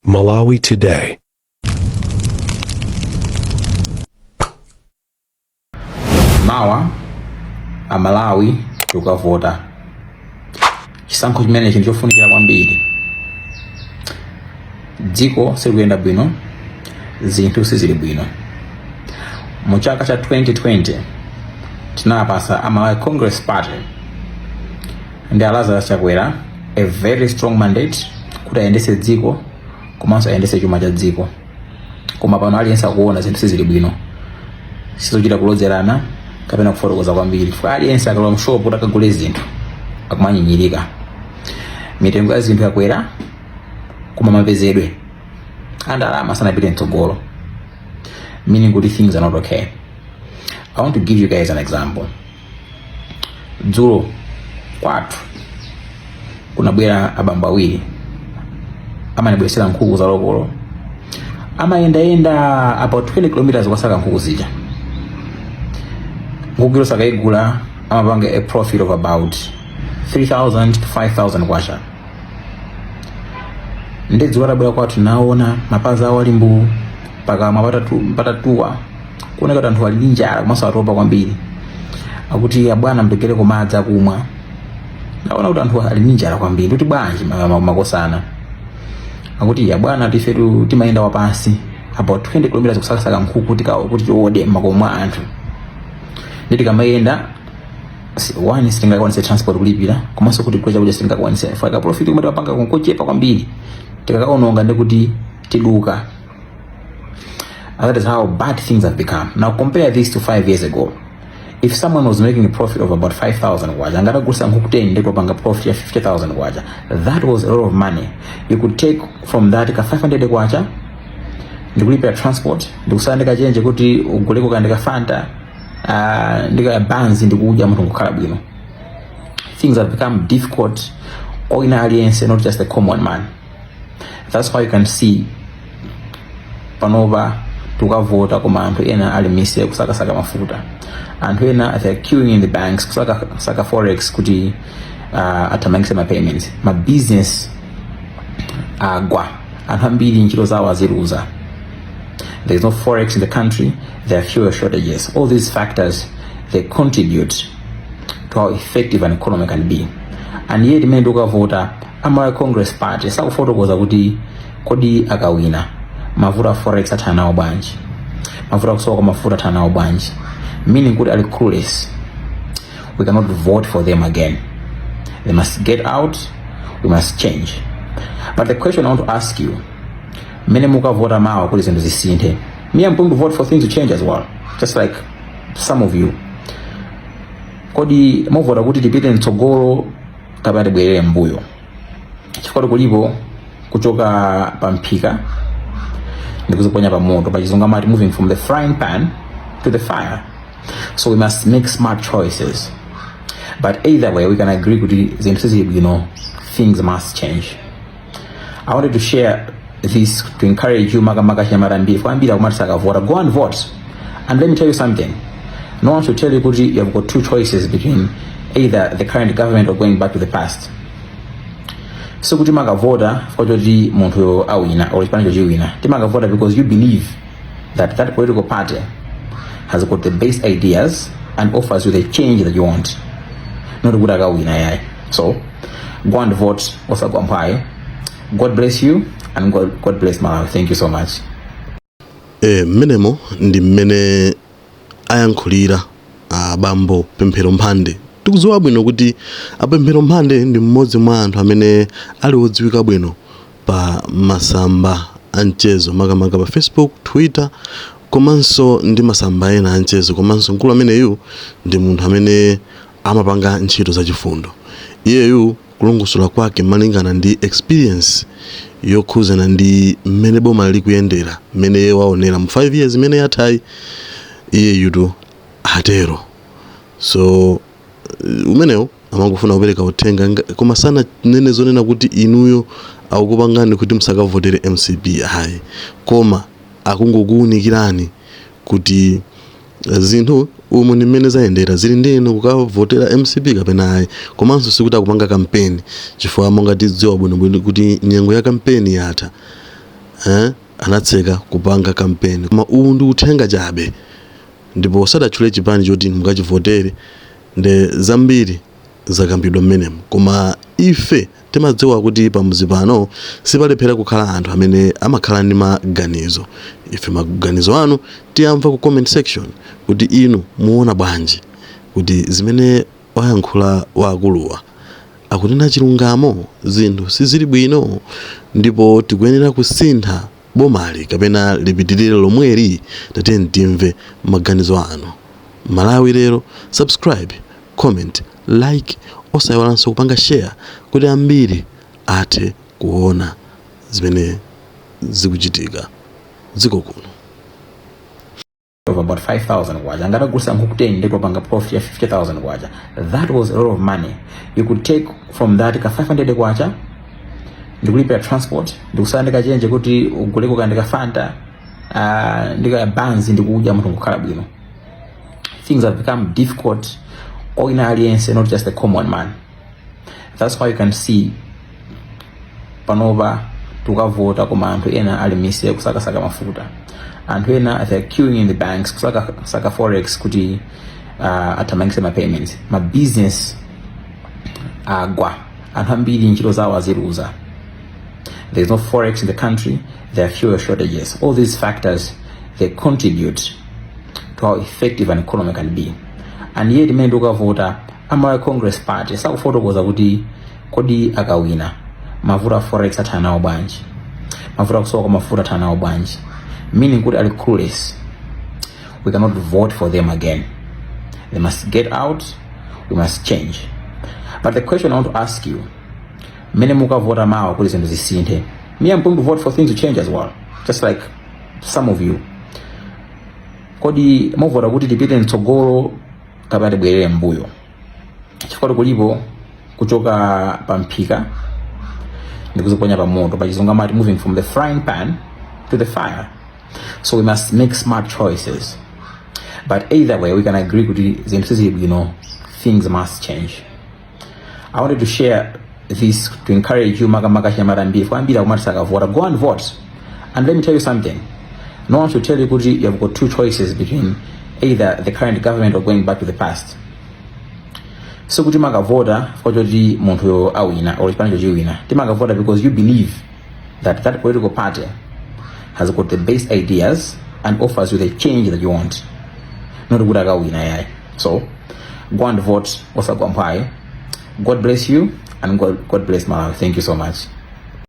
Malawi Today. Mawa Amalawi tikukavota. Chisankho chimenechi ndichofunikira kwambiri. Dziko silikuyenda bwino, zinthu sizili bwino. Mu chaka cha 2020 tinapasa a Malawi Congress Party ndi a Lazarus Chakwera a very strong mandate kuti ayendese dziko komanso ayendese chuma cha dziko. Koma pano aliyense akuona zinthu sizili bwino, sizochita kulodzerana kapena kufotokoza kwambiri, chifukwa aliyense akalowa mshopu kuti akagule zinthu akumanyinyirika. Mitengo ya zinthu yakwera, koma mapezedwe a ndalama sanapite mtsogolo, meaning kuti things are not okay. I want to give you guys an example. Dzulo kwathu kunabwera abambo awiri, amanibweresera nkhuku za lokolo, amayendayenda about 20 kilometers kukasaka nkhuku zija. Nkhuku iliyonse akayigula amapanga a profit of about 3000 to 5000 kwacha. Nde dzulo atabwera kwathu naona mapazi awo ali mbuu, pakamwa patatuwa, kuoneka kuti anthu ali ndi njala komanso atopa kwambiri. Akuti, "Abwana, mtengereko madzi akumwa." Naona kuti anthu ali ndi njala kwambiri. Kuti bwanji, makosana? Akuti, "Abwana, ifetu timayenda wapansi about 20 kilometers kusakasaka nkhuku kuti tiode m'makomo mwa anthu. Ndi tikamayenda, one, sitingakwanise transport kulipira, komanso kuti kugula chakudya sitingakwanise. Ka profit komwe timapanga nkochepa kwambiri, tikakaononga ndikuti tiduka." And that is how bad things have become. Now compare this to 5 years ago. If someone was making a profit of about 5,000 kwacha, angatagulisa nkhuku 10 ndikupanga profit ya 50,000 kwacha. That was a lot of money. You could take from that ka 500 kwacha ndikulipira transport, ndikusala ndi kachenje kuti uguleko kandi ka Fanta, ndi ka banzi ndikudya, munthu nkukhala bwino. Things have become difficult kwa wina aliyense, not just the common man. That's why you can see panopa tukavota, koma anthu ena ali mise kusakasaka mafuta, anthu ena they are queuing in the banks kusaka forex kuti athamangise ma payments. Ma business agwa, anthu ambiri ntchito zawo aziluza. There is no forex in the country, there are fuel shortages. All these factors, they contribute to how effective an economy can be. And yet imene tikukavota, a Malawi Congress Party sakufotokoza kuti kodi akawina mavuto a forex athana nawo bwanji, mavuto akusowa kwa mafuta athana nawo bwanji, meaning kuti ali clueless. We cannot vote for them again. They must get out. We must change. But the question I want to ask you, mmene mukavota mawa kuti zinthu zisinthe, me, I'm going to vote for things to change as well, just like some of you. Kodi muvota kuti tipite mtsogolo kapena tibwerere mbuyo? Chifukwa kulipo kuchoka pa mphika ndikuziponya pa moto. Pachizungu amati moving from the frying pan to the fire. So we must make smart choices, but either way we can agree kuti zinthu sizili bwino. Things must change. I wanted to share this to encourage you, makamaka achinyamata ambiri kwambiri akumati sakavota. Go and vote. And let me tell you something: no one should tell you kuti you have got two choices between either the current government or going back to the past. Sikuti makavota choti munthu awina or chipani chochiwina. Timakavota because you believe that that political party has got the best ideas and offers you the change that you want, not kuti akawina yayi. So go and vote, osagwa mphwayi. God bless you and God bless Malawi. Thank you so much. Mmenemo ndi mmene ayankhulira abambo Pemphero Mphande. Tikudziwa bwino kuti aPemphero Mphande ndi mmodzi mwa anthu amene ali odziwika bwino pa masamba a mchezo, makamaka pa Facebook, Twitter komanso ndi masamba ena a mchezo. Komanso mkulu ameneyu ndi munthu amene amapanga ntchito zachifundo. Iyeyu kulongosola kwake malingana ndi experience yokhuzana ndi mmene boma likuyendera, mmene iye waonera mu 5 years imene yathayi, iyeyutu atero. So umenewu amangofuna kupereka uthenga, koma sananene zonena kuti inuyo akukupangani kuti musakavotere MCP, ayi, koma akungokuwunikirani kuti zinthu umu ndi mmene zayendera, zili ndi inu kukavotera MCP kapena ayi. Komanso sikuti akupanga kampeni, chifukwa monga tidziwa bwinobwino kuti nyengo ya kampeni yatha. Anatseka kupanga kampeni, koma uwu ndi uthenga chabe ndipo sadatchule chipani choti mukachivotere. Nde zambiri zakambidwa mmenemo, koma ife timadziwa kuti pamudzi pano sipalephera kukhala anthu amene amakhala ndi maganizo. Ife maganizo anu tiyamva ku comment section kuti inu muona bwanji kuti zimene wayankhula waakuluwa akunena chilungamo, zinthu sizili bwino ndipo tikuyenera kusintha bomali kapena lipitirire lomweli. Tatiyeni timve maganizo anu. Malawi Lero, subscribe, comment, like, osayiwalanso kupanga share kuti ambiri athe kuona zimene zikuchitika dziko kuno. Of about 5000 kwacha, ngatagulisa nkhuku 10 ndikupanga profit ya 50,000 kwacha. That was a lot of money. You could take from that ka 500 kwacha ndikulipira transport, ndikusala ndikachenje kuti uguleko kandika Fanta, ndika banzi ndikudya, munthu nkukhala bwino. Things have become difficult kwa wina aliyense, not just the common man. That's why you can see panopa tukavota koma anthu ena ali mise kusakasaka mafuta. Anthu ena, they are queuing in the banks kusakasaka forex kuti athamangise ma payments. Ma business agwa, anthu ambiri ntchito zawo aziluza. There is no forex in the country, there are fuel shortages. All these factors, they contribute to how effective an economy can be. And yet imene ndikukavota, a Malawi Congress Party sakufotokoza kuti kodi akawina mavuto a forex athana nawo bwanji, mavuto akusowa kwa mafuta athana nawo bwanji, meaning kuti ali clueless. We cannot vote for them again. They must get out. We must change. But the question I want to ask you, mmene mukavota mawa kuti zinthu zisinthe, me, I'm going to vote for things to change as well, just like some of you. Kodi muvota kuti tipite mtsogolo kapena tibwerere mbuyo? Chifukwa kulipo kuchoka pa mphika ndikuziponya pa moto. Pachizungu amati moving from the frying pan to the fire. So we must make smart choices, but either way we can agree kuti zinthu sizili bwino. Things must change. I wanted to share this to encourage you, makamaka achinyamata ambiri kwambiri akumati sakavota. Go and vote. And let me tell you something: no one should tell you kuti you have got two choices between either the current government or going back to the past. Sikuti makavota chifukwa choti munthuyo awina or chipani chiwina. Timakavota because you believe that that political party has got the best ideas and offers you the change that you want, not kuti akawina yayi. So go and vote, osagwa mphwayi. God bless you and God bless Malawi. Thank you so much.